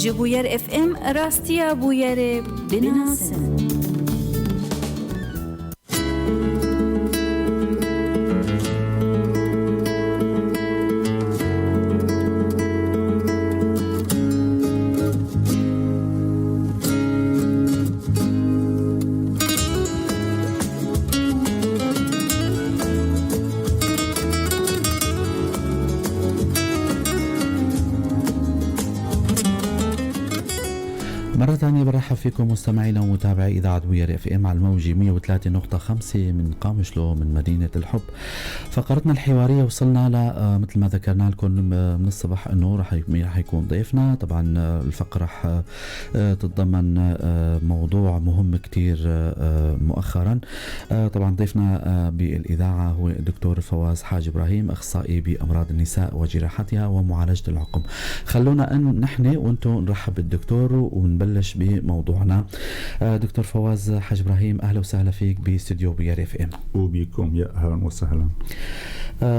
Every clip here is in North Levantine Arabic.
Ji Bûyer FM rastiya bûyerê binasin. مرة ثانية برحب فيكم مستمعينا ومتابعي إذاعة بوير FM على الموجة 103.5 من قامشلو من مدينة الحب. فقرتنا الحوارية وصلنا ل مثل ما ذكرنا لكم من الصبح انه رح يكون ضيفنا. طبعا الفقرة رح تتضمن موضوع مهم كتير مؤخرا. طبعا ضيفنا بالإذاعة هو الدكتور فواز حاج إبراهيم، أخصائي بأمراض النساء وجراحتها ومعالجة العقم. خلونا أن نحن وأنتم نرحب بالدكتور ونبلش بموضوعنا. دكتور فواز حاج إبراهيم، أهلا وسهلا فيك باستوديو بوير FM. وبكم يا أهلا وسهلا.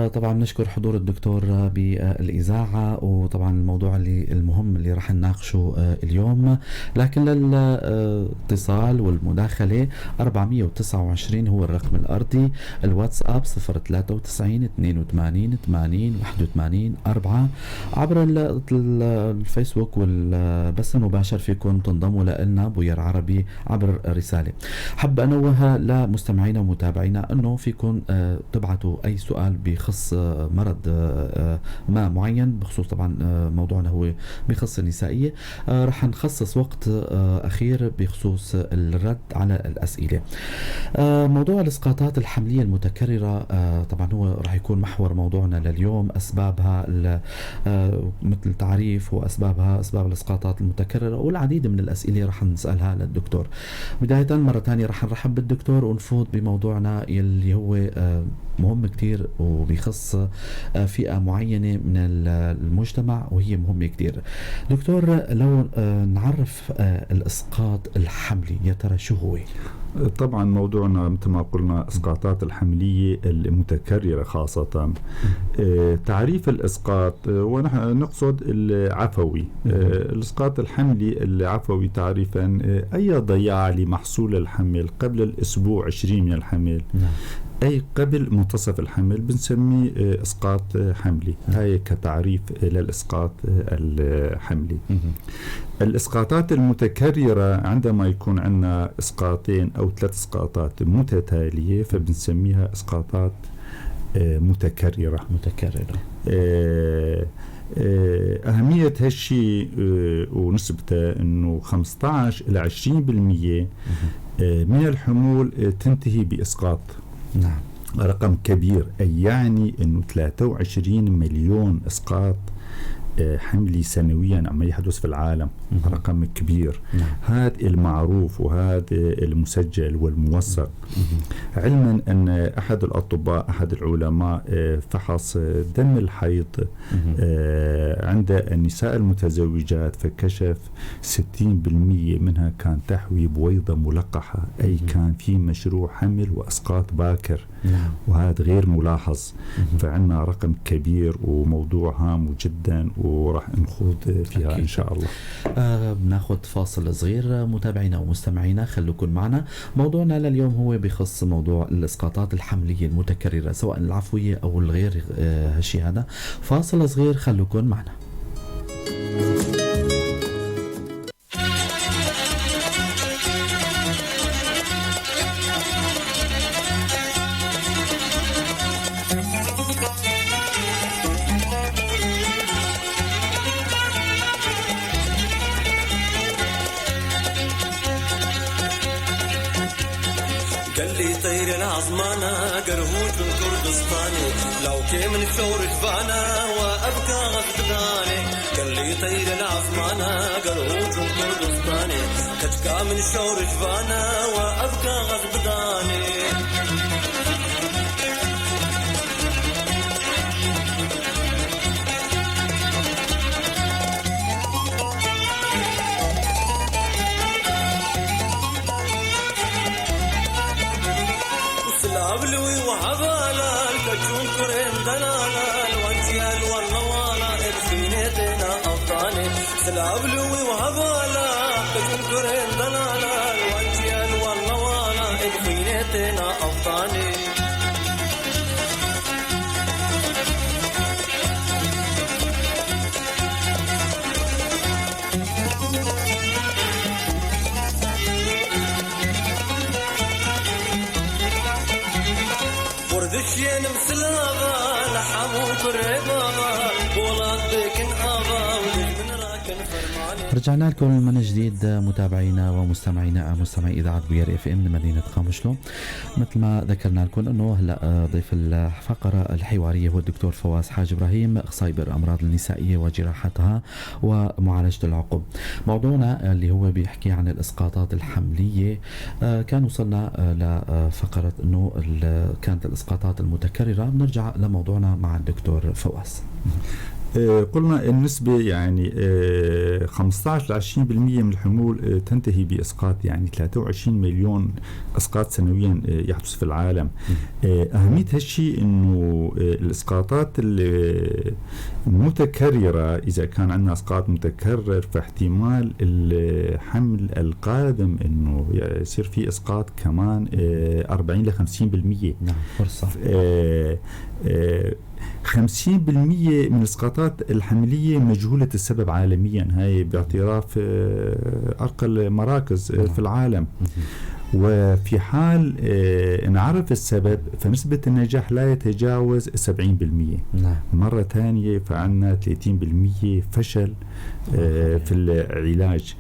طبعا نشكر حضور الدكتور بالإذاعة، وطبعا الموضوع اللي المهم اللي راح نناقشه اليوم، لكن للاتصال والمداخلة 429 هو الرقم الأرضي، الواتساب 093 82 80 81 4، عبر الفيسبوك والبث المباشر فيكم تنضموا لنا بوير عربي عبر رسالة. حب أنوه لمستمعينا ومتابعينا أنه فيكم تبعتوا أي سؤال بخص مرض ما معين، بخصوص طبعا موضوعنا هو بخص النسائية. رح نخصص وقت أخير بخصوص الرد على الأسئلة. موضوع الإسقاطات الحملية المتكررة طبعا هو رح يكون محور موضوعنا لليوم، أسبابها مثل تعريف وأسبابها، أسباب الإسقاطات المتكررة والعديد من الأسئلة رح نسألها للدكتور. بداية مرة ثانية رح نرحب بالدكتور ونفوت بموضوعنا يلي هو مهم كتير وبيخص فئة معينة من المجتمع وهي مهمة كتير. دكتور، لو نعرف الإسقاط الحملي، يا ترى شو هو؟ طبعا موضوعنا مثل ما قلنا إسقاطات الحملية المتكررة خاصة. تعريف الإسقاط، ونحن نقصد العفوي. الإسقاط الحملي العفوي تعريفا أي ضياع لمحصول الحمل قبل الأسبوع 20 من الحمل، أي قبل منتصف الحمل، بنسميه إسقاط حملي. هاي كتعريف للإسقاط الحملي. الإسقاطات المتكررة عندما يكون عندنا إسقاطين أو 3 إسقاطات متتالية فبنسميها إسقاطات متكررة. أهمية هالشيء ونسبته إنه 15 إلى 20% من الحمول تنتهي بإسقاط. نعم. رقم كبير، أي يعني أنه 23 مليون إسقاط حملي سنويا عم يحدث في العالم. رقم كبير. نعم. هذا المعروف وهذا المسجل والموثق. علما أن أحد الأطباء، أحد العلماء، فحص دم الحيض عند النساء المتزوجات، فكشف 60% منها كان تحوي بويضة ملقحة، أي كان في مشروع حمل وإسقاط باكر. نعم. وهذا غير ملاحظ. فعندنا رقم كبير وموضوع هام جدا وراح نخوض فيها. أكيد. إن شاء الله. بناخذ فاصل صغير. متابعينا ومستمعينا خلوكم معنا. موضوعنا لليوم هو بخص موضوع الإسقاطات الحملية المتكررة، سواء العفوية أو الغير هالشي هذا. فاصل صغير، خلوكم معنا. قال لي طير العظمانة قرهوت من كردستاني، لو كي من شور جفانا وأبكى غفداني. قال لي طير العظمانة قرهوت من كردستاني، كتكا من شور جفانا وأبكى غفداني. سلابلوي وعبالا الكتون كريم دلالا الوانجيال والنوالا الفينتنا أفضاني. سلابلوي وهبالا بجن دلالا الوانجيان والله وانا ابخينتنا أفطاني. وردشين مسلابا لحمو كربابا ولاد بكن آبا ودجمن راكن فرماني. رجعنا لكم من جديد متابعينا ومستمعينا مستمعي اذاعة بوير اف ام من مدينة قامشلو. مثل ما ذكرنا لكم انه هلا ضيف الفقرة الحوارية هو الدكتور فواز حاج ابراهيم، اخصائي بالامراض النسائية وجراحتها ومعالجة العقم. موضوعنا اللي هو بيحكي عن الاسقاطات الحمليه. كان وصلنا لفقره انه كانت الاسقاطات المتكررة. بنرجع لموضوعنا مع الدكتور فواز. قلنا النسبة يعني 15 ل 20% من الحمول تنتهي بإسقاط، يعني 23 مليون إسقاط سنويا يحدث في العالم. أهمية هالشيء إنه الإسقاطات المتكررة، إذا كان عندنا إسقاط متكرر فاحتمال الحمل القادم إنه يصير في إسقاط كمان 40 ل 50%. نعم، فرصة. 50% من الإسقاطات الحملية مجهولة السبب عالميا، هاي باعتراف أرقى المراكز في العالم. وفي حال انعرف السبب فنسبة النجاح لا يتجاوز 70%. نعم. مرة ثانية فعنا 30% فشل في العلاج.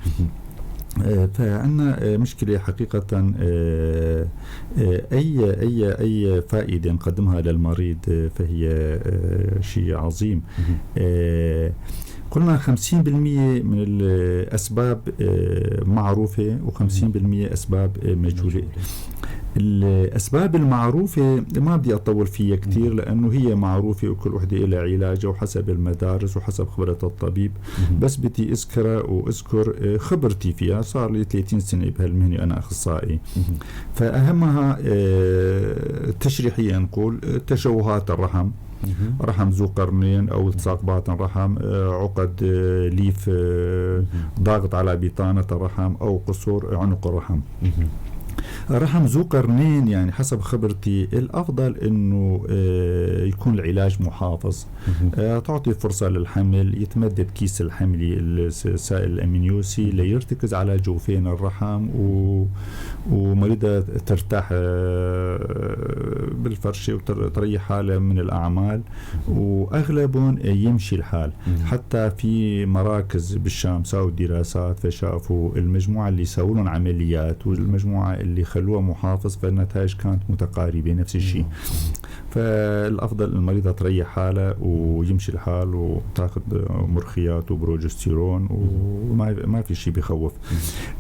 فعندنا مشكلة حقيقة. أي أي أي فائدة نقدمها للمريض فهي شيء عظيم. قلنا 50% من الأسباب معروفة و50% أسباب مجهولة. الأسباب المعروفة ما بدي أطول فيها كتير لأنه هي معروفة وكل وحدة لها علاجها وحسب المدارس وحسب خبرة الطبيب، بس بدي أذكرها وأذكر خبرتي فيها. صار لي 30 سنة بهالمهنة، أنا أخصائي. فأهمها تشريحيا نقول تشوهات الرحم، رحم ذو قرنين أو التصاق باطن رحم، عقد ليف ضاغط على بطانة الرحم، أو قصور عنق الرحم. رحم ذو قرنين يعني حسب خبرتي الأفضل أنه يكون العلاج محافظ، تعطي فرصة للحمل، يتمدد كيس الحملي السائل الأمنيوسي ليرتكز على جوفين الرحم، ومريضة ترتاح بالفرشة وتريح حالها من الأعمال، وأغلبهم يمشي الحال. حتى في مراكز بالشام ساووا دراسات فشافوا المجموعة اللي سووا لهم عمليات والمجموعة اللي خلوها محافظ فالنتائج كانت متقاربة نفس الشيء. فالأفضل المريضة تريح حالها ويمشي الحال وتاخذ مرخيات وبروجستيرون وما في شيء بخوف.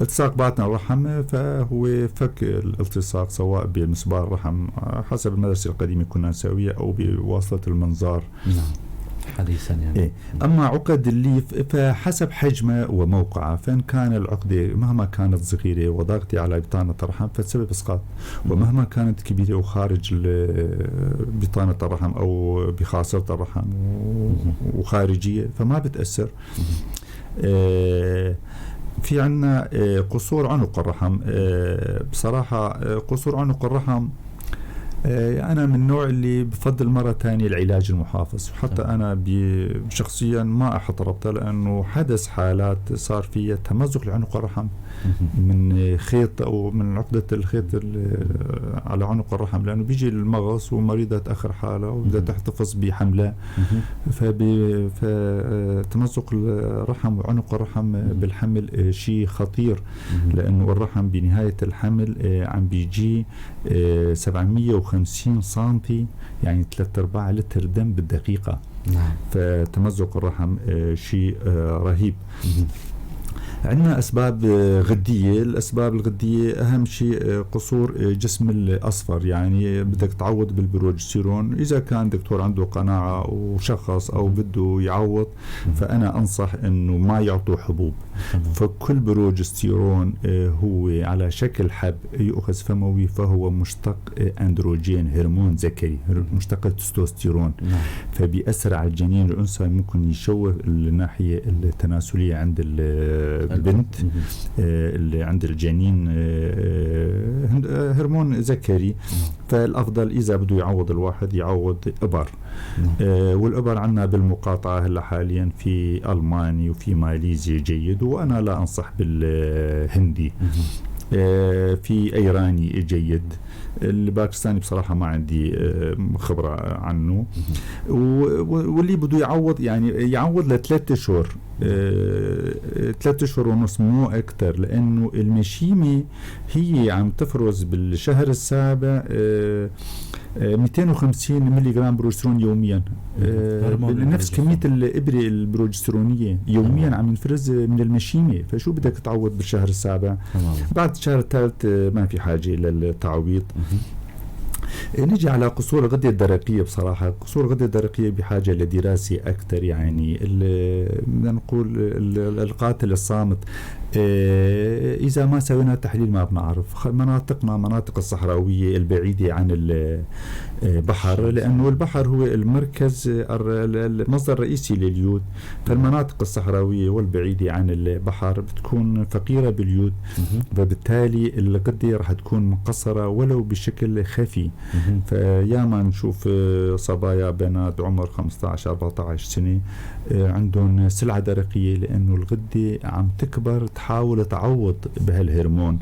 التصاق باطن الرحم فهو فك الالتصاق سواء بمسبار الرحم حسب المدرسة القديمة كنا نسويها أو بواسطة المنظار حديثا يعني. إيه. أما عقد الليف فحسب حجمه وموقعه، فإن كان العقدة مهما كانت صغيرة وضاغطة على بطانة الرحم فتسبب إسقاط، ومهما كانت كبيرة وخارج بطانة الرحم أو بخاصرة الرحم وخارجية فما بتأثر. في عنا قصور عنق الرحم. بصراحة قصور عنق الرحم أنا من النوع اللي بفضل مرة تانية العلاج المحافظ، وحتى أنا شخصيا ما أحط ربطة، لأنه حدث حالات صار فيها تمزق لعنق الرحم من خيط أو من عقدة الخيط على عنق الرحم، لأنه بيجي المغص ومريضة تأخر حالها وبدها تحتفظ بحملها، فتمزق الرحم وعنق الرحم بالحمل شيء خطير، لأنه الرحم بنهاية الحمل عم بيجي 750 سنتي، يعني 3/4 لتر دم بالدقيقة. نعم. فتمزق الرحم شيء رهيب. عندنا اسباب غديه. الاسباب الغديه اهم شيء قصور جسم الاصفر، يعني بدك تعوض بالبروجستيرون. اذا كان دكتور عنده قناعة وشخص او بده يعوض، فانا انصح انه ما يعطوا حبوب. فكل بروجستيرون هو على شكل حب يؤخذ فموي، فهو مشتق اندروجين، هرمون ذكري، مشتق التستوستيرون. فبيأثر على الجنين الانثى، ممكن يشوه الناحية التناسلية عند البنت، اللي عند الجنين، هرمون ذكري. فالافضل اذا بده يعوض الواحد يعوض ابر. والابر عندنا بالمقاطعه هلا حاليا في الماني وفي ماليزي جيد، وانا لا انصح بالهندي. في ايراني جيد، الباكستاني بصراحة ما عندي خبره عنه. واللي بده يعوض يعني يعوض ل3 اشهر، 3 اشهر ونص، مو اكثر، لانه المشيمه هي عم تفرز بالشهر السابع 250 ملي جرام بروجسترون يوميا، نفس كمية الابره البروجسترونيه يوميا عم ينفرز من المشيمه، فشو بدك تعوض بالشهر السابع؟ بعد الشهر الثالث ما في حاجة للتعويض. نجي على قصور الغدة الدرقية. بصراحة قصور الغدة الدرقية بحاجة لدراسة أكثر، يعني بدنا نقول القاتل الصامت. إذا ما سوينا تحليل ما بنعرف. مناطقنا مناطق الصحراوية البعيدة عن البحر، لأنه البحر هو المركز المصدر الرئيسي لليود، فالمناطق الصحراوية والبعيدة عن البحر بتكون فقيرة باليود، فبالتالي الغدة راح تكون مقصرة ولو بشكل خفي. فياما نشوف صبايا بنات عمر 15 14 سنة عندهم سلعة درقية، لأنه الغدة عم تكبر تحاول تعوض بهالهرمون.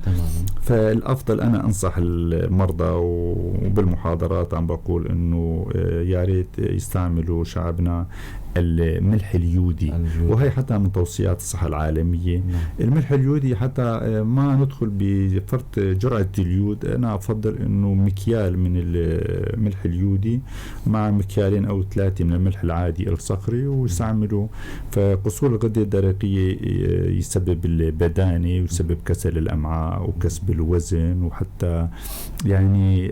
فالأفضل أنا أنصح المرضى، وبالمحاضرات عم بقول أنه يا ريت يستعملوا شعبنا الملح اليودي. اليودي. وهي حتى من توصيات الصحة العالمية. الملح اليودي، حتى ما ندخل بفرط جرعة اليود، أنا أفضل أنه مكيال من الملح اليودي مع مكيالين أو 3 من الملح العادي الصخري ويستعملوا. فقصور الغدة الدرقية يسبب البدانة ويسبب كسل الأمعاء وكسب الوزن، وحتى يعني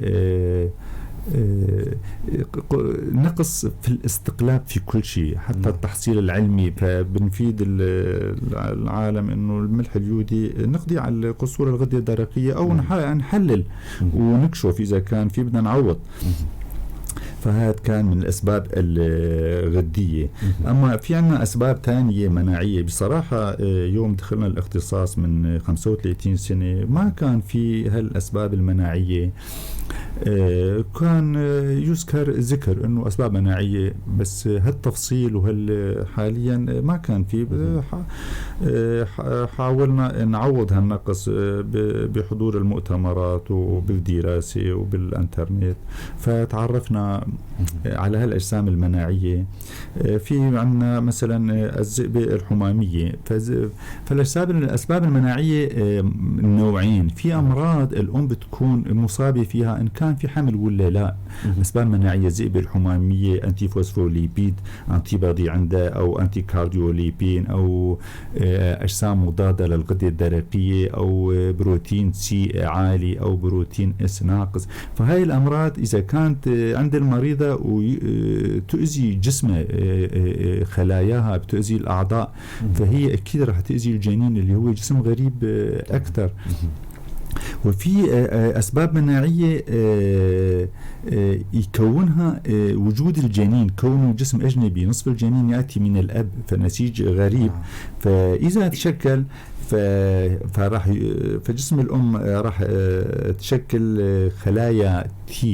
نقص في الاستقلاب في كل شيء، حتى التحصيل العلمي. فبنفيد العالم انه الملح اليودي نقضي على قصور الغدة الدرقية او نحلل ونكشف اذا كان في بدنا نعوض. فهذا كان من الأسباب الغدية. أما في عنا أسباب ثانية مناعية، بصراحة يوم دخلنا الاختصاص من 35 سنة ما كان في هالأسباب المناعية. كان يذكر ذكر انه اسباب مناعيه، بس هالتفصيل وهال حاليا ما كان في. حاولنا نعوض هالنقص بحضور المؤتمرات وبالدراسه وبالانترنت، فتعرفنا على هالاجسام المناعيه. في عندنا مثلا الذئبه الحماميه. فالاسباب الاسباب المناعية نوعين، في امراض الام بتكون مصابه فيها ان كان في حمل ولا لا. اسباب مناعية الذئبه الحماميه، antiphospholipid antibody عندها، او anticardiolipin، او اجسام مضادة للغده الدرقيه، او بروتين C عالي، او بروتين S ناقص. فهاي الامراض اذا كانت عند المريضة وتؤذي جسمها، خلاياها بتؤذي الاعضاء، فهي اكيد رح تاذي الجنين اللي هو جسم غريب اكثر. وفي اسباب مناعية يكونها وجود الجنين، كونه جسم اجنبي، نصف الجنين ياتي من الاب، فنسيج غريب. فاذا تشكل فراح فجسم الام راح تشكل خلايا T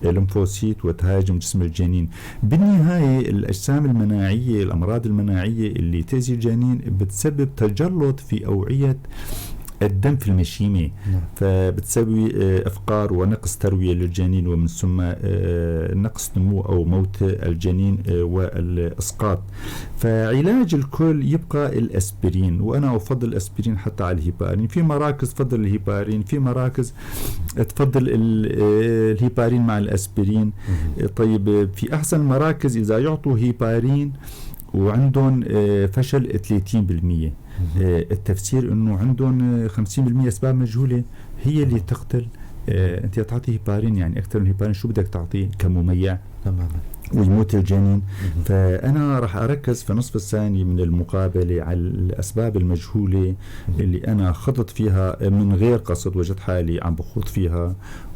lymphocyte وتهاجم جسم الجنين. بالنهاية الاجسام المناعيه، الامراض المناعية اللي تاذي الجنين بتسبب تجلط في اوعيه الدم في المشيمة. فبتسوي افقار ونقص تروية للجنين، ومن ثم نقص نمو او موت الجنين والاسقاط. فعلاج الكل يبقى الاسبرين، وانا افضل الاسبرين حتى على الهيبارين. في مراكز تفضل الهيبارين، في مراكز تفضل الهيبارين مع الاسبرين. طيب، في احسن مراكز اذا يعطوا هيبارين وعندهم فشل 30%. التفسير انه عندهم 50% اسباب مجهولة هي اللي تقتل. انت تعطي هيبارين، يعني اكثر من هيبارين شو بدك تعطيه كمميع؟ تماما، ويموت الجنين. فانا راح اركز في نصف الثاني من المقابلة على الاسباب المجهولة اللي انا خضت فيها من غير قصد، وجدت حالي عم بخوض فيها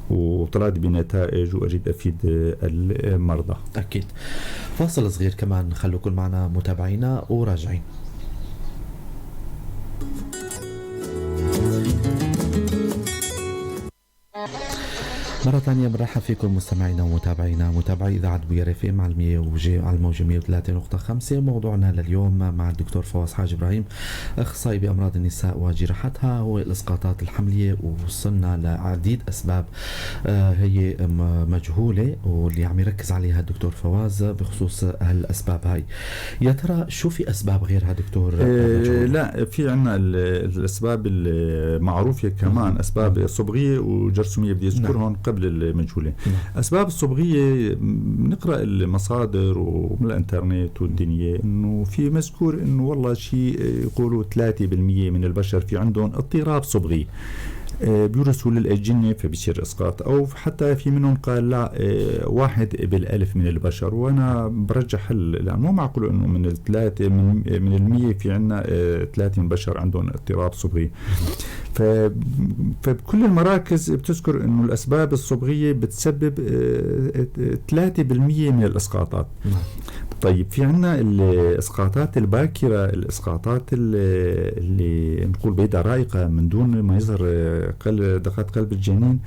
وطلعت بنتائج واريد افيد المرضى. اكيد. فاصل صغير كمان، خلوكم معنا متابعينا وراجعين. مرة ثانية بنرحب فيكم مستمعينا ومتابعينا متابعي إذاعة بوير FM على 100 وجي على الموجة 103.5. موضوعنا لليوم مع الدكتور فواز حاج إبراهيم، أخصائي بأمراض النساء وجراحتها، هو الإسقاطات الحملية، ووصلنا لعديد أسباب هي مجهولة واللي عم يركز عليها الدكتور فواز بخصوص هالأسباب هاي. يا ترى شو في أسباب غيرها دكتور؟ لا، في عنا الأسباب المعروفة كمان، أسباب صبغية وجرثومية بدي أذكرهم قبل المجهولة. أسباب الصبغية بنقرأ المصادر ومن الإنترنت والدنيا إنه في مذكور إنه والله شيء يقولوا 3% من البشر في عندهم اضطراب صبغي بيورثوا للأجنة فبيصير إسقاط، أو حتى في منهم قال لا 1 بالألف من البشر. وأنا برجح، لا مو معقول إنه من الثلاثة من المية في عنا 3 من البشر عندهم اضطراب صبغي. فبكل المراكز بتذكر إنه الأسباب الصبغية بتسبب 3% من الإسقاطات. طيب في عنا الإسقاطات الباكرة، الإسقاطات اللي نقول بيضة رائقة من دون ما يظهر دقات قلب الجنين.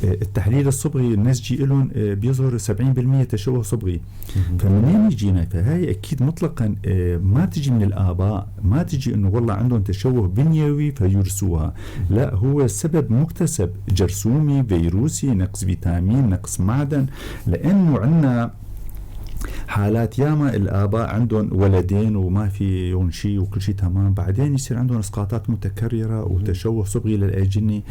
التحليل الصبغي النسجي لهم بيظهر 70% تشوه صبغي. فمنين يجينا؟ فهي أكيد مطلقا ما تجي من الآباء، ما تجي إنه والله عندهم تشوه بنيوي فيرثوها، لا هو سبب مكتسب جرثومي فيروسي، نقص فيتامين، نقص معدن. لأنه عندنا حالات ياما الآباء عندهم ولدين وما فيهم شيء وكل شيء تمام، بعدين يصير عندهم إسقاطات متكررة وتشوه صبغي للأجنة.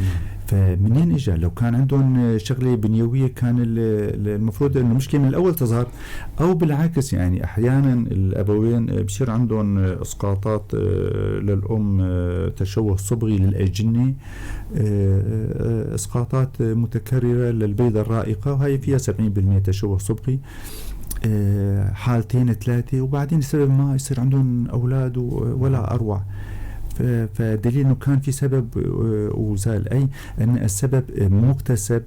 فمنين إجا؟ لو كان عندهم شغلة بنيوية كان المفروض إنه المشكلة من الأول تظهر، أو بالعكس يعني أحيانا الأبوين بصير عندهم إسقاطات للأم تشوه صبغي للأجنة، إسقاطات متكررة للبيضة الرائقة وهي فيها 70% تشوه صبغي، حالتين 3، وبعدين لسبب ما يصير عندهم أولاد ولا أروع. فدليل أنه كان في سبب وزال، أي أن السبب مكتسب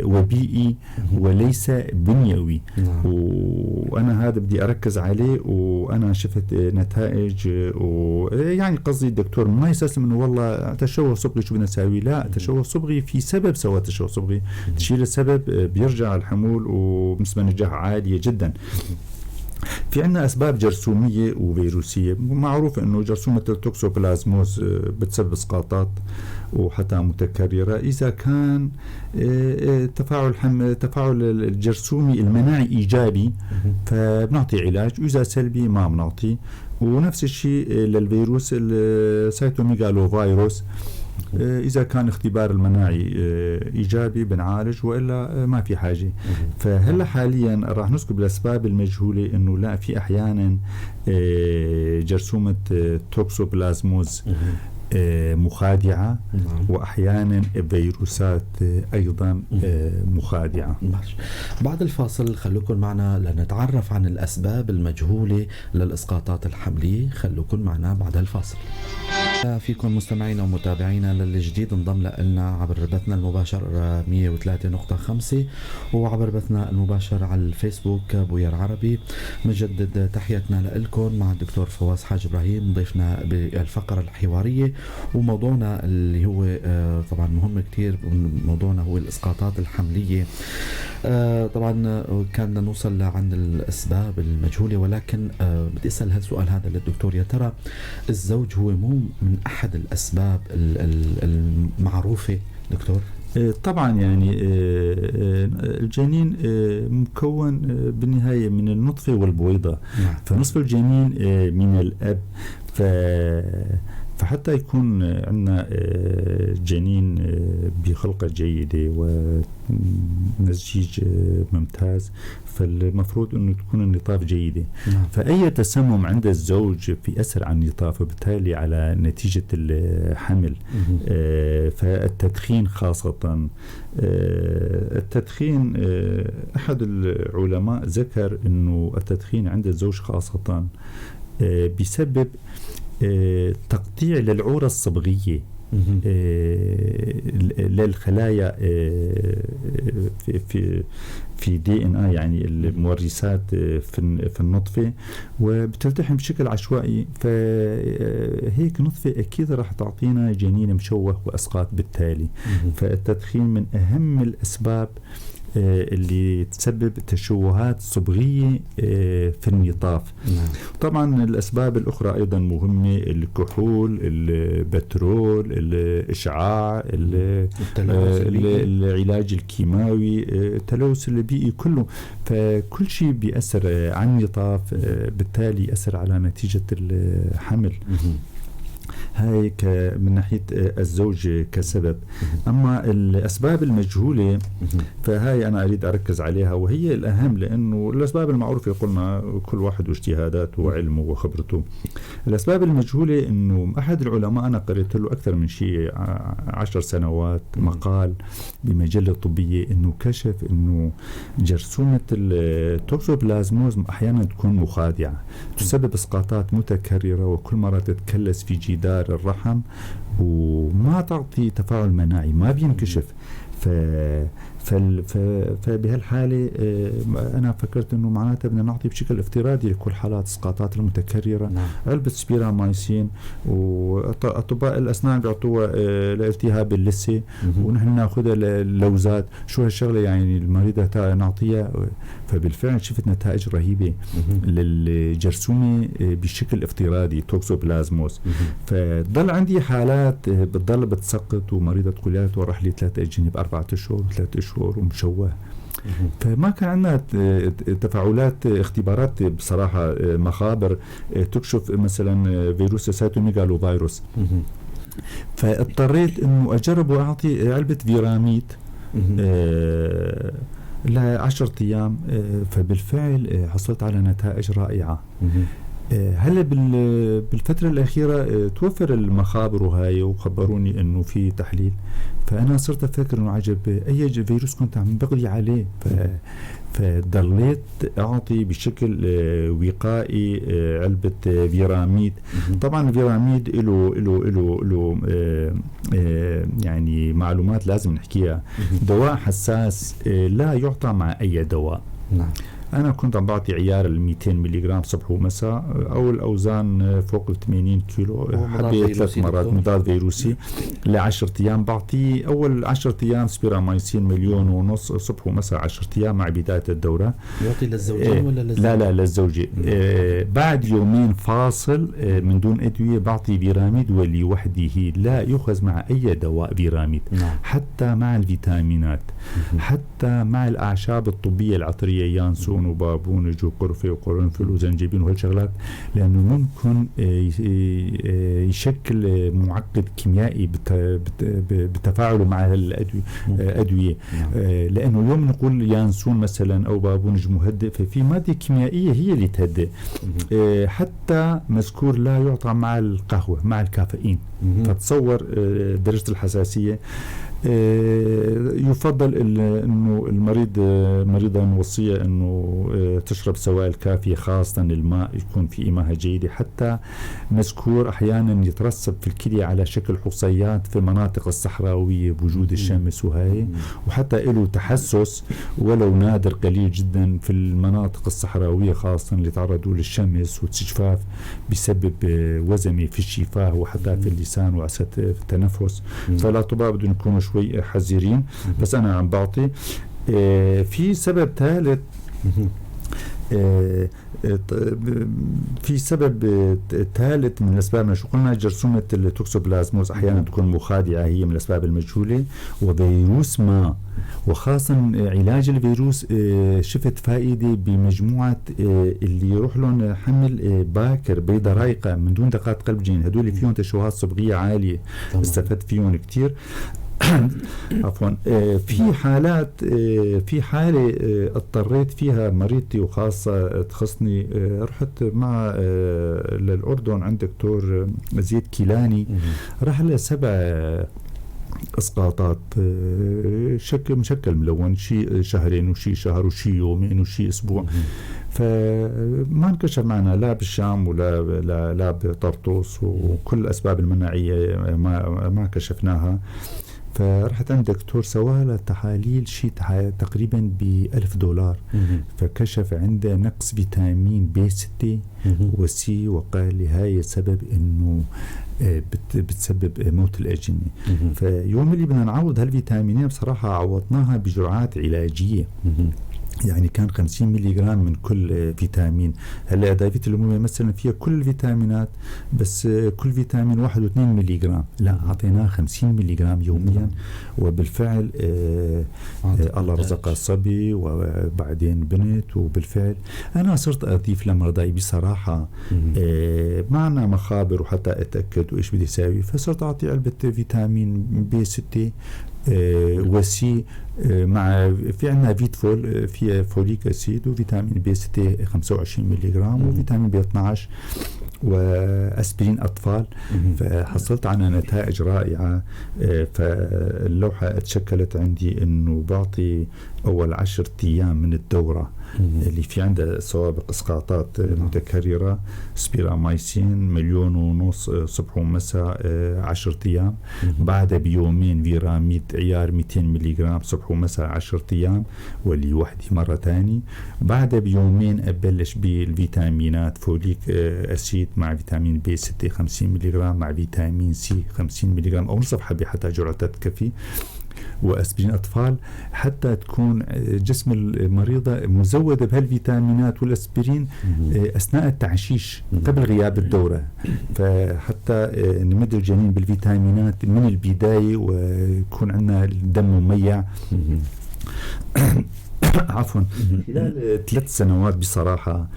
وبيئي وليس بنيوي. وأنا هذا بدي أركز عليه، وأنا شفت نتائج، ويعني قصدي الدكتور ما يستسلم إنه والله تشوه صبغي شو بدنا نساوي، لا تشوه صبغي في سبب سوى تشوه صبغي، تشيل السبب بيرجع الحمول وبنسبة نجاح عالية جدا. في عندنا أسباب جرثومية وفيروسية، معروف أنه جرثومة التوكسوبلازموز بتسبب إسقاطات وحتى متكررة إذا كان تفاعل الجرثومي المناعي إيجابي فبنعطي علاج، وإذا سلبي ما بنعطي. ونفس الشيء للفيروس السيتوميغالوفيروس، إذا كان اختبار المناعي إيجابي بنعالج وإلا ما في حاجة. فهلا حاليا راح نذكر بالأسباب المجهولة إنه لا في أحيانا جرثومة توكسوبلازموز مخادعة، وأحيانا فيروسات أيضا مخادعة. بعد الفاصل خلوكم معنا لنتعرف عن الأسباب المجهولة للإسقاطات الحملية، خلوكم معنا بعد الفاصل. فيكم مستمعينا ومتابعينا للجديد انضم لنا عبر بثنا المباشر 103.5 وعبر بثنا المباشر على الفيسبوك بوير عربي. مجدد تحياتنا لكم مع الدكتور فواز حاج إبراهيم ضيفنا بالفقرة الحوارية، وموضوعنا اللي هو طبعا مهم كتير، موضوعنا هو الإسقاطات الحملية. طبعا كان نوصل عن الأسباب المجهولة، ولكن بدي أسأل هالسؤال هذا للدكتور، يا ترى الزوج هو مو من أحد الأسباب المعروفة دكتور؟ طبعا يعني الجنين مكون بالنهاية من النطفة والبويضة. نعم. فنصف الجنين من الأب، فحتى يكون عندنا جنين بخلقة جيدة ونسيج ممتاز، فالمفروض أنه تكون النطاف جيدة. فأي تسمم عند الزوج بيأثر على النطاف وبالتالي على نتيجة الحمل. فالتدخين خاصة، التدخين، أحد العلماء ذكر أنه التدخين عند الزوج خاصة بيسبب تقطيع للعورة الصبغية للخلايا في DNA، يعني المورثات في النطفة، وبتلتحم بشكل عشوائي، فهيك نطفة أكيد راح تعطينا جنين مشوه وأسقاط بالتالي. فالتدخين من أهم الأسباب اللي تسبب تشوهات صبغية في النطاف. طبعا الأسباب الأخرى أيضا مهمة، الكحول، البترول، الإشعاع، العلاج الكيماوي، التلوث البيئي كله، فكل شيء بيأثر على النطاف، بالتالي يأثر على نتيجة الحمل. هاي من ناحية الزوج كسبب. أما الأسباب المجهولة فهاي أنا أريد أركز عليها وهي الأهم، لأنه الأسباب المعروفة قلنا كل واحد واجتهاداته وعلمه وخبرته. الأسباب المجهولة أنه أحد العلماء أنا قرأت له أكثر من شيء 10 سنوات مقال بمجلة طبية أنه كشف أنه جرثومة التوكسوبلازموز أحيانا تكون مخادعة، تسبب إسقاطات متكررة وكل مرة تتكلس في جدار الرحم وما تعطي تفاعل مناعي، ما بينكشف. فبهالحالة أنا فكرت أنه معناتها بدنا نعطي بشكل افتراضي لكل حالات إسقاطات المتكررة. علبة سبيرامايسين، وأطباء الأسنان بيعطوها لالتهاب اللثة، ونحن ناخذها للوزات. شو هالشغلة يعني المريضة نعطيها؟ فبالفعل شفت نتائج رهيبة للجرثومة بشكل افتراضي توكسوبلازموس. فضل عندي حالات بتضل بتسقط ومريضة تقول يا راح لي 3 أجنة ب4 أشهر و3 أشهر ومشوه. فما كان عندنا تفاعلات اختبارات بصراحة مخابر تكشف مثلا فيروس cytomegalovirus. فاضطريت انه اجرب واعطي علبة فيراميد ل10 ايام، فبالفعل حصلت على نتائج رائعة. هلا بالفترة الأخيرة توفر المخابر وهاي وخبروني إنه في تحليل، فأنا صرت أفكر إنه عجب أي فيروس كنت عم بقضي عليه. فضليت أعطي بشكل وقائي علبة فيراميد. طبعا الفيراميد له له له له يعني معلومات لازم نحكيها. دواء حساس لا يعطى مع أي دواء. أنا كنت عم بعطي عيار ال 200 ملغ صبح ومساء، أو الأوزان فوق ال 80 كيلو حبيت 3 مرات مضاد فيروسي ل10 أيام. بعطي أول 10 أيام سبيرامايسين 1.5 مليون صبح ومساء 10 أيام مع بداية الدورة. يعطي للزوجين ولا للزوجة؟ لا للزوجة. بعد يومين فاصل من دون أدوية بعطي فيراميد ولوحده، لا يؤخذ مع أي دواء فيراميد. حتى مع الفيتامينات، حتى مع الأعشاب الطبية العطرية يانسون وبابونج وقرفة وقرنفل وزنجبيل وهالشغلات، لأنه ممكن يشكل معقد كيميائي بتفاعله مع الأدوية. لأنه يوم نقول يانسون مثلا أو بابونج مهدئ، ففي مادة كيميائية هي اللي تهدئ. حتى مذكور لا يعطى مع القهوة مع الكافيين. فتصور درجة الحساسية. يفضل انه المريض مريضة نوصية انه تشرب سوائل كافية، خاصة الماء يكون في إماهة جيدة. حتى مذكور احيانا يترسب في الكلية على شكل حصيات في المناطق الصحراوية بوجود الشمس وهي، وحتى له تحسس ولو نادر قليل جدا في المناطق الصحراوية خاصة اللي تعرضوا للشمس والتجفاف، بسبب وزمة في الشفاه وحتى في اللسان وعسرة في التنفس. فالأطباء بدهم يكونوا شوي حذرين. بس أنا عم بعطي. في سبب ثالث في سبب ثالث من الأسباب، شو قلنا؟ جرثومة التوكسوبلازموز أحيانا تكون مخادعة، هي من الأسباب المجهولة، وفيروس ما، وخاصة علاج الفيروس شفت فائدة بمجموعة اللي يروح لهم حمل باكر بيضة رايقة من دون دقات قلب جين، هدول فيهم تشوهات صبغية عالية. استفدت فيهم كتير. عفوا، في حالات، في حالة اضطريت فيها مريضتي وخاصة تخصني، رحت مع للأردن عند دكتور زيد كيلاني، راح له 7 اسقاطات شكل مشكل ملون، شيء شهرين وشيء شهر وشيء يومين وشيء اسبوع، فما انكشف معنا لا بالشام ولا لا, لا بطرطوس، وكل الاسباب المناعية ما كشفناها. فرحت عند دكتور سوى لها تحاليل شيء تقريبا $1000، فكشف عنده نقص فيتامين بي 6 وسي، وقال لي هاي السبب انه بتسبب موت الاجنة. فيوم اللي بدنا نعوض هالفيتامينين بصراحة عوضناها بجرعات علاجية، يعني كان 50 ملي جرام من كل فيتامين. هلا دايفيت الأمومة مثلا فيها كل الفيتامينات، بس كل فيتامين 1 و2 ملي جرام، لا اعطيناه 50 ملي جرام يوميا، وبالفعل الله رزقها صبي وبعدين بنت. وبالفعل انا صرت اضيف لمرضاي بصراحة، معنا مخابر وحتى اتاكد وايش بدي اساوي، فصرت اعطي علبة فيتامين بي 6 وسي مع في عندنا فيتفول فيها folic acid وفيتامين بي 6 25 ملي جرام وفيتامين بي 12 واسبرين اطفال. فحصلت على نتائج رائعة. فاللوحه تشكلت عندي انه بعطي اول 10 ايام من الدورة اللي في عندها سوابق اسقاطات متكررة spiramycin 1.5 مليون صبح ومساء 10 ايام، بعدها بيومين فيراميد عيار 200 ملي جرام صبح ومساء 10 ايام واللي وحدي مرة ثانية، بعدها بيومين ابلش بالفيتامينات folic acid مع فيتامين بي 6 50 ملي جرام مع فيتامين سي 50 ملي جرام او نصف حبه حتى جرعتها تكفي، واسبرين اطفال، حتى تكون جسم المريضة مزوده بهالفيتامينات والاسبرين اثناء التعشيش قبل غياب الدورة، فحتى نمد الجنين بالفيتامينات من البداية ويكون عندنا الدم مميع. عفوا، خلال 3 سنوات بصراحة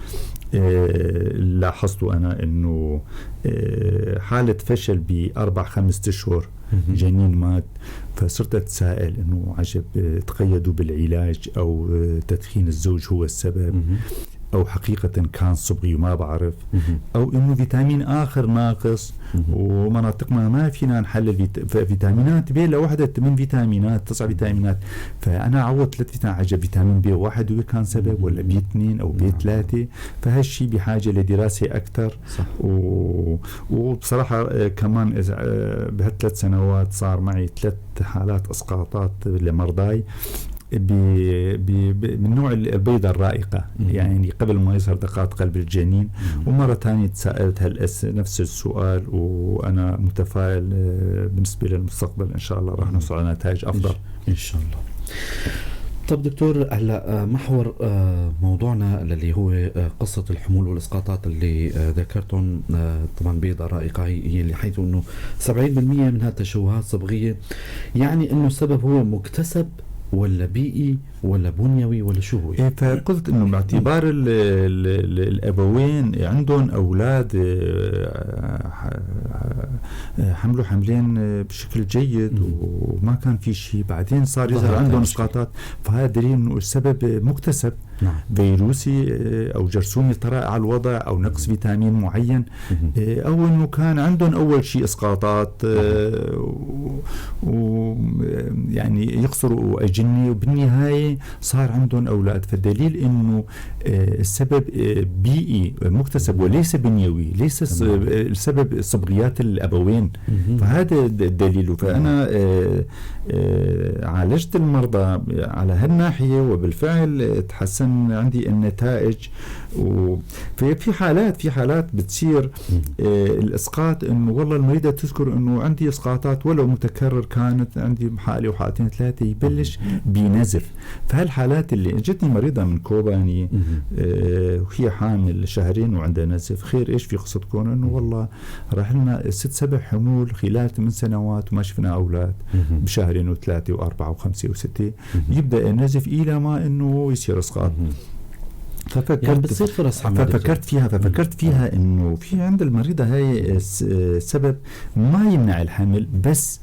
لاحظت انا انه حاله فشل ب4-5 اشهر جنين مات، فصرت اتساءل انه عجب تقيدوا بالعلاج او تدخين الزوج هو السبب، او حقيقة كان صبغي وما بعرف، او انه فيتامين اخر ناقص ومناطقنا ما فينا نحلل فيتامينات بي لوحدها 8 فيتامينات 9 فيتامينات، فانا عوضت 3 فيتامينات، عجب فيتامين بي 1 هو كان سبب ولا بي 2 او بي 3، فهالشيء بحاجة لدراسة اكثر. وبصراحة كمان بهالثلاث سنوات صار معي 3 حالات اسقاطات لمرضاي من نوع البيضة الرائقة، يعني قبل ما يظهر دقات قلب الجنين. ومرة ثانية تساءلت نفس السؤال، وأنا متفائل بالنسبة للمستقبل إن شاء الله راح نوصل على نتائج أفضل إن شاء الله. طب دكتور، هلا محور موضوعنا اللي هو قصة الحمول والإسقاطات اللي ذكرتهم، طبعا بيضة رائقة هي اللي حيث أنه 70% منها تشوهات صبغية، يعني أنه السبب هو مكتسب ولا بيئي ولا بنيوي ولا شو هو؟ إيه، فقلت انه باعتبار الابوين عندهم اولاد حملوا حملين بشكل جيد وما كان في شيء، بعدين صار يظهر عندهم اسقاطات، فهذا دليل انه السبب مكتسب. نعم. فيروسي او جرثومي طرأ على الوضع او نقص فيتامين معين، او انه كان عندهم اول شيء اسقاطات ويعني يقصروا اجنه وبالنهاية صار عندهم اولاد، فالدليل انه السبب بيئي مكتسب وليس بنيوي، ليس السبب صبغيات الابوين، فهذا الدليل. فانا عالجت المرضى على هالناحية وبالفعل تحسن عندي النتائج، وفي حالات بتصير الاسقاط انه والله المريضة تذكر انه عندي اسقاطات ولو متكرر، كانت عندي حاله وحالتين ثلاثة، يبلش بنزف. فهالحالات اللي اجتني مريضه من كوباني وهي حامل شهرين وعندها نزف، خير ايش في قصتكم؟ انه والله راح لنا 6-7 حمول خلال 8 سنوات وما شفنا اولاد، بشهرين وثلاثة واربعة وخمسة وستة يبدا النزف الى ما انه يصير اسقاط. ففكرت يعني بتصير فرص حمل. ففكرت فيها انه في عند المريضة هاي سبب ما يمنع الحمل، بس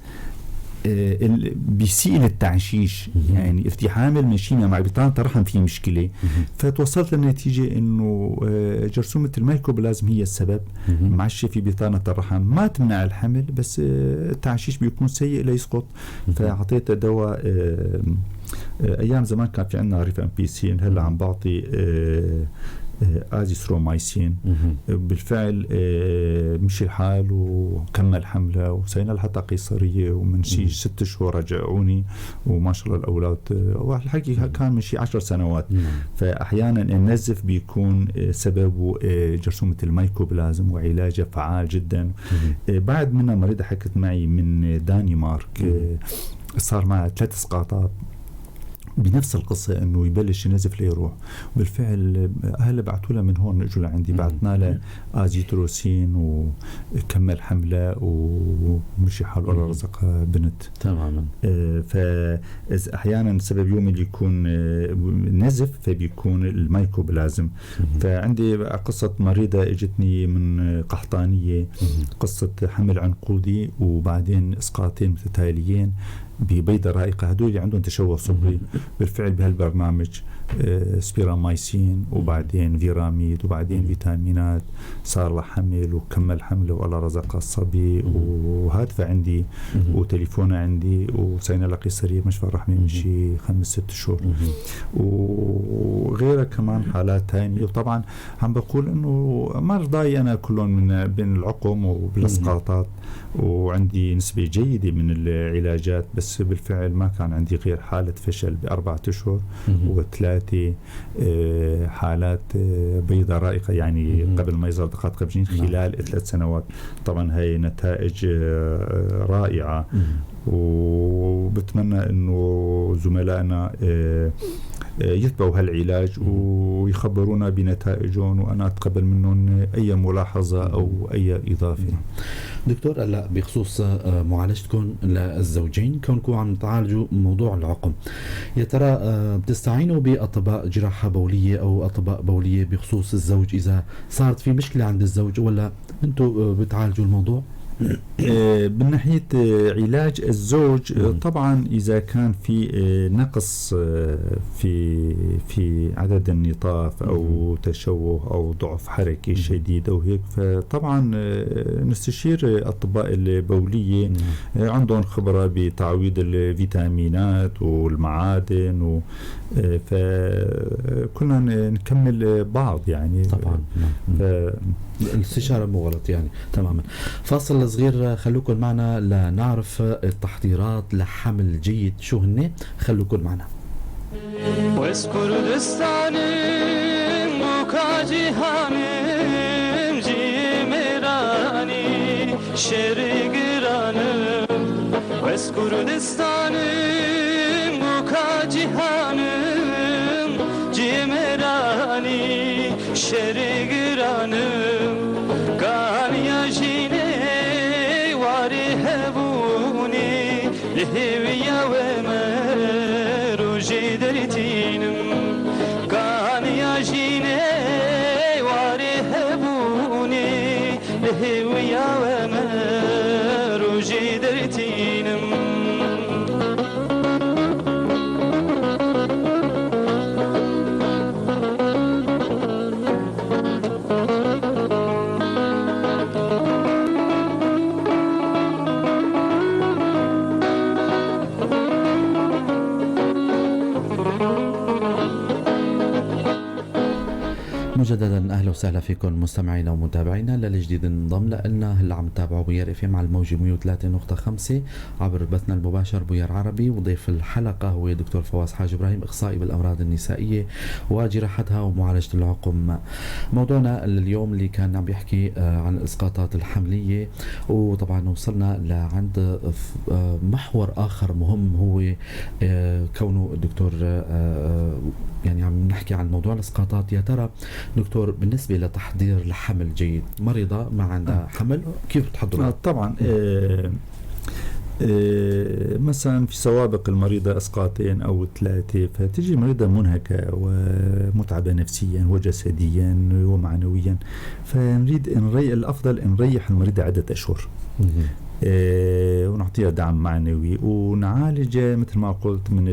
بيسيء للتعشيش، يعني التحام المشيمه مع بطانه الرحم في مشكلة. فتوصلت للنتيجة انه جرثومة الميكوبلازم هي السبب، معشة في بطانه الرحم ما تمنع الحمل، بس التعشيش بيكون سيء ليسقط. فاعطيته دواء، ايام زمان كان في عندنا ريفامبيسين، هلا عم بعطي ازيثرومايسين. بالفعل مشي الحال وكمل حمله وسينا لها حتى قيصرية، ومن شي 6 شهور رجعوني وما شاء الله الاولاد، والحكي كان من شي 10 سنوات. فاحيانا النزف بيكون سببه جرثومة الميكوبلازم وعلاجه فعال جدا. بعد منها مريضه حكت معي من دانمارك، صار معها 3 اسقاطات بنفس القصة، انه يبلش ينزف ليروح. بالفعل اهلا بعثوا لها من هون، اجوا لعندي بعثنا لها ازيتروسين وكمل حمله ومشي حاله، الله رزقها بنت. تماما. فاحيانا السبب يوم اللي يكون نزف فبيكون الميكوبلازم. فعندي قصة مريضة اجتني من قحطانية، قصة حمل عنقودي وبعدين اسقاطين متتاليين ببيضة رائقة، هدول اللي عندهم تشوه صبغي. بالفعل بهالبرنامج سبيرامايسين وبعدين فيراميد وبعدين فيتامينات، صار له حمل وكمل حمله والله رزقه الصبي، وهاتفه عندي وتليفونه عندي، وسينا له قيصرية مشفى الرحمة من شي 5-6 شهور، وغيرها كمان حالات ثانية. وطبعا عم بقول انه مرضاي انا كلهم من بين العقم وبالاسقاطات، وعندي نسبة جيدة من العلاجات، بس بالفعل ما كان عندي غير حالة فشل ب4 أشهر و3 حالات بيضة رائقة، يعني قبل ما يظهر دقات قلب خلال 3 سنوات. طبعا هاي نتائج رائعة، وبتمنى انه زملائنا يتبعوا هالعلاج ويخبرونا بنتائجهم، وانا اتقبل منهم اي ملاحظة او اي اضافه. دكتور، هلا بخصوص معالجتكم للزوجين، كونكم عم تعالجوا موضوع العقم، يا ترى بتستعينوا باطباء جراحه بوليه او اطباء بوليه بخصوص الزوج اذا صارت في مشكلة عند الزوج، ولا انتم بتعالجوا الموضوع؟ من ناحية علاج الزوج، طبعا إذا كان في نقص في عدد النطاف أو تشوه أو ضعف حركي شديد أو هيك، فطبعا نستشير أطباء البولية، عندهم خبرة بتعويض الفيتامينات والمعادن، فكلنا نكمل بعض يعني. طبعا الاستشارة مو غلط يعني. تماما. فاصل صغير، خلوكم معنا لنعرف التحضيرات لحمل جيد شو هن، خلوكم معنا. مجددا اهلا وسهلا فيكم مستمعينا ومتابعينا. للجديد انضم لنا هلا عم تتابعوا بوير اف ام على الموجة 103.5 عبر بثنا المباشر بوير عربي، وضيف الحلقة هو دكتور فواز حاج ابراهيم، اخصائي بالامراض النسائية وجراحتها ومعالجة العقم. موضوعنا اليوم اللي كان عم بيحكي عن الاسقاطات الحمليه، وطبعا وصلنا لعند محور اخر مهم هو كونه الدكتور يعني عم نحكي عن موضوع الاسقاطات. يا ترى دكتور بالنسبة لتحضير لحمل جيد، مريضه ما عندها حمل كيف بتحضرها؟ طبعا مثلا في سوابق المريضة إسقاطين أو 3، فتجي المريضة منهكة ومتعبة نفسيا وجسديا ومعنويا، فنريد الأفضل نريح المريضة عدة أشهر ونعطيها دعم معنوي ونعالج مثل ما قلت من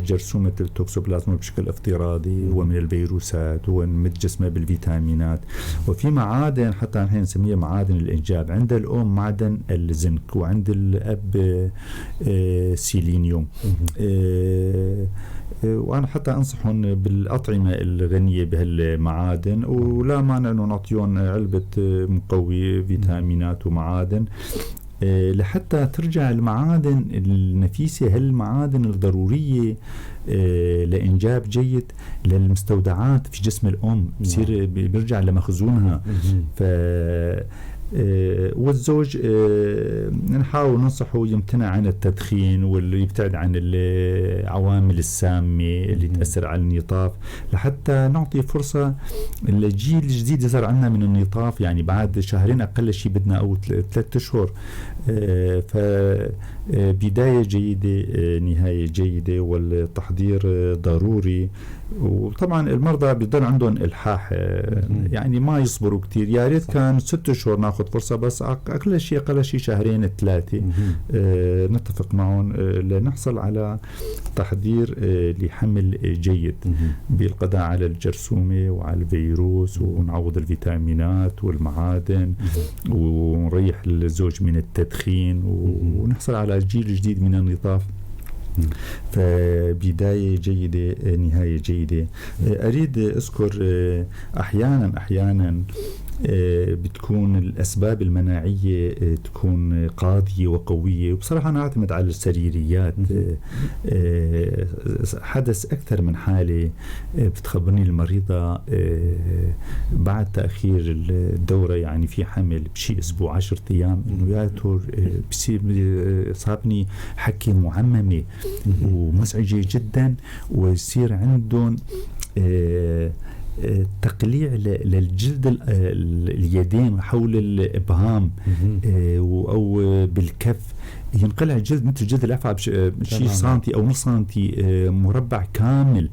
جرثومة التوكسوبلازما بشكل افتراضي ومن الفيروسات، ونمد جسمها بالفيتامينات. وفي معادن حتى نحن نسميها معادن الإنجاب، عند الأم معدن الزنك وعند الأب سيلينيوم. وأنا حتى أنصحهم بالأطعمة الغنية بهالمعادن، ولا مانع أنه نعطيهم علبة مقوي فيتامينات ومعادن لحتى ترجع المعادن النفيسة، هالمعادن الضرورية لإنجاب جيد للمستودعات في جسم الأم، بصير بيرجع لمخزونها. ف والزوج نحاول ننصحه يمتنع عن التدخين ويبتعد عن العوامل السامة اللي تأثر على النطاف، لحتى نعطي فرصة للجيل الجديد يظهر عنا من النطاف، يعني بعد شهرين أقل شيء بدنا أو 3 أشهر. فبداية جيدة نهاية جيدة، والتحضير ضروري. وطبعا المرضى بيضل عندهم إلحاح، يعني ما يصبروا كتير، يا ريت كان 6 أشهر ناخذ فرصة، بس أقل شيء 2 3 نتفق معهم لنحصل على تحضير لحمل جيد بالقضاء على الجرثومة وعلى الفيروس، ونعوض الفيتامينات والمعادن، ونريح الزوج من التدخين، ونحصل على جيل جديد من النطاف. فبداية جيدة نهاية جيدة. أريد أذكر أحيانا بتكون الأسباب المناعية تكون قاضية وقوية، وبصراحة أنا أعتمد على السريريات. حدث أكثر من حالة بتخبرني المريضة بعد تأخير الدورة، يعني في حمل بشي أسبوع 10 أيام، إنه يا دكتور بصير صابني حكة معممة ومزعجة جدا، ويصير عندهم تقليع للجلد اليدين حول الإبهام أو بالكف، ينقلع الجلد مثل جلد الأفعى بشي سنتي أو نص سنتي مربع كامل.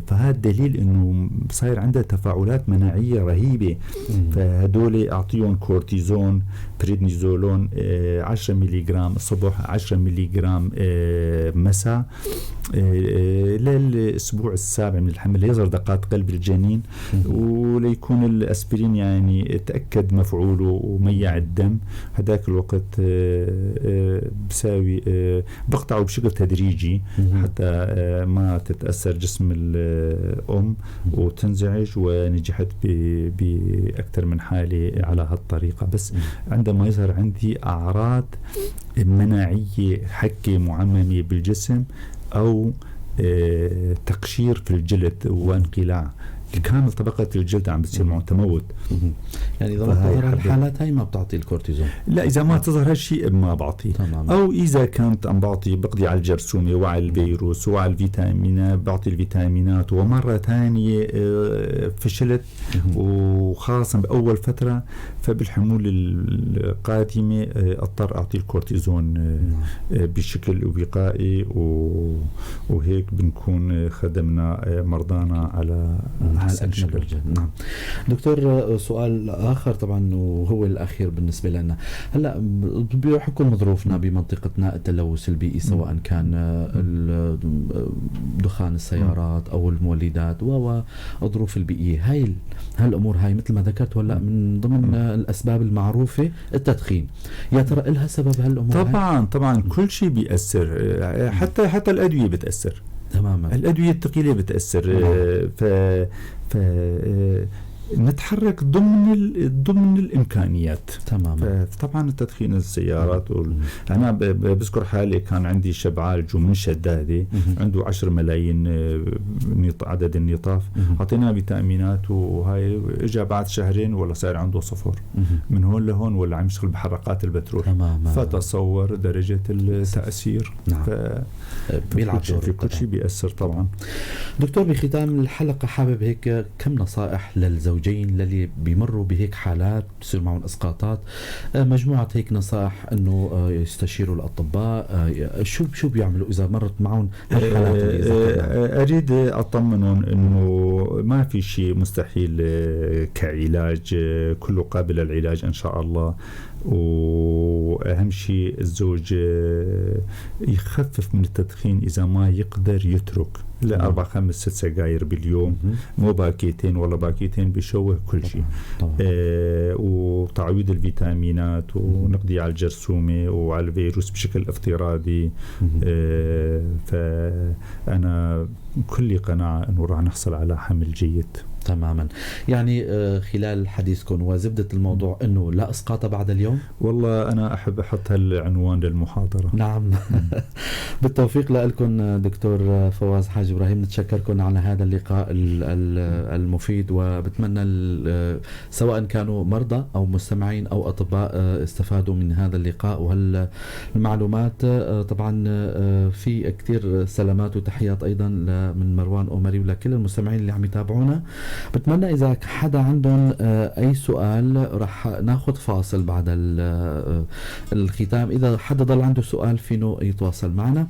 فهذا دليل إنه صاير عندها تفاعلات مناعية رهيبة. فهدول أعطيهم كورتيزون بريدنيزولون 10 ملي جرام الصبح، 10 ملي جرام مساء للأسبوع السابع من الحمل، ليظهر دقات قلب الجنين، وليكون الأسبرين يعني تأكد مفعوله وميع الدم. هذاك الوقت بساوي بقطعه بشكل تدريجي حتى ما تتأثر جسم الأم وتنزعج، ونجحت بأكثر من حالة على هالطريقة. بس عندما يظهر عندي أعراض مناعية حكة معممة بالجسم أو تقشير في الجلد وانقلاع كامل طبقة الجلد عم بتصير معه تموت. يعني إذا ما تظهر الحالات هاي ما بتعطي الكورتيزون؟ لا، إذا ما تظهر هالشيء ما بعطيه. أو إذا كانت عم بعطي بقضي على الجرثومة وعلى الفيروس وعلى الفيتامينات، بعطي الفيتامينات، ومرة ثانية فشلت، وخاصة بأول فترة، فبالحمول القادمة أضطر أعطي الكورتيزون بشكل وقائي، وهيك بنكون خدمنا مرضانا على أجمل وجه. نعم دكتور، سؤال آخر طبعا وهو الأخير بالنسبة لنا هلا، بحكم ظروفنا بمنطقتنا التلوث البيئي، سواء كان دخان السيارات أو المولدات والظروف البيئية، هاي هالأمور هاي مثل ما ذكرت ولا من ضمن الأسباب المعروفة التدخين، يا ترى إلها سبب هالأمور؟ طبعا طبعا كل شيء بيأثر، حتى الأدوية بتأثر. تماما. الأدوية الثقيلة بتأثر. ف ف نتحرك ضمن الامكانيات. تماما. طبعا تدخين السيارات انا بذكر حالي كان عندي شاب عالجه من شداده، عنده 10 ملايين عدد النطاف، اعطيناه فيتامينات وهاي، اجى بعد شهرين ولا صار عنده صفر من هون لهون، ولا عم يشتغل بحرقات البترول. تماما. فتصور درجه التاثير. نعم. بيلعب دور في كل شيء، بيأثر طبعا. دكتور، بختام الحلقة حابب هيك كم نصائح للزوجين للي بيمروا بهيك حالات بصير معهم اسقاطات، مجموعة هيك نصائح انه يستشيروا الاطباء، شو بيعملوا اذا مرت معهم هالحالات اللي ذكرناها؟ اريد اطمنهم انه ما في شيء مستحيل كعلاج، كله قابل للعلاج ان شاء الله. واهم شيء الزوج يخفف من التدخين اذا ما يقدر يترك، لا 4 5 6 سجاير باليوم، مو باكيتين ولا باكيتين، بشوه كل شيء. وتعويض الفيتامينات ونقضي على الجرثومة وعلى الفيروس بشكل افتراضي. فأنا كل قناعة أنه راح نحصل على حمل جيد. تماما. يعني خلال حديثكم وزبدة الموضوع أنه لا إسقاط بعد اليوم؟ والله أنا أحب أحط هالعنوان للمحاضرة. نعم. بالتوفيق لكم دكتور فواز حاج إبراهيم، نتشكركم على هذا اللقاء المفيد، وبتمنى سواء كانوا مرضى أو مستمعين أو أطباء استفادوا من هذا اللقاء وهالمعلومات. طبعا في كثير سلامات وتحيات أيضا من مروان أومري ولكل المستمعين اللي عم يتابعونا. بتمنى إذا حدا عندهم أي سؤال، رح ناخذ فاصل بعد الختام، إذا حدا ضل عنده سؤال فينه يتواصل معنا.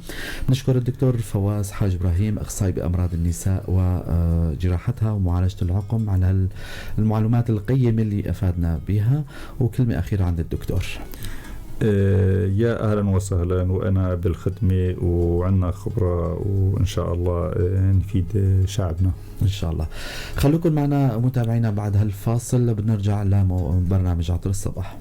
نشكر الدكتور فواز حاج إبراهيم، أخصائي بأمراض النساء وجراحتها ومعالجة العقم، على المعلومات القيمة اللي أفادنا بها. وكلمة أخيرة عند الدكتور. يا أهلا وسهلا، وأنا بالخدمة وعندنا خبرة، وإن شاء الله نفيد شعبنا إن شاء الله. خلوكم معنا متابعينا، بعد هالفاصل بنرجع لبرنامج عطر الصباح.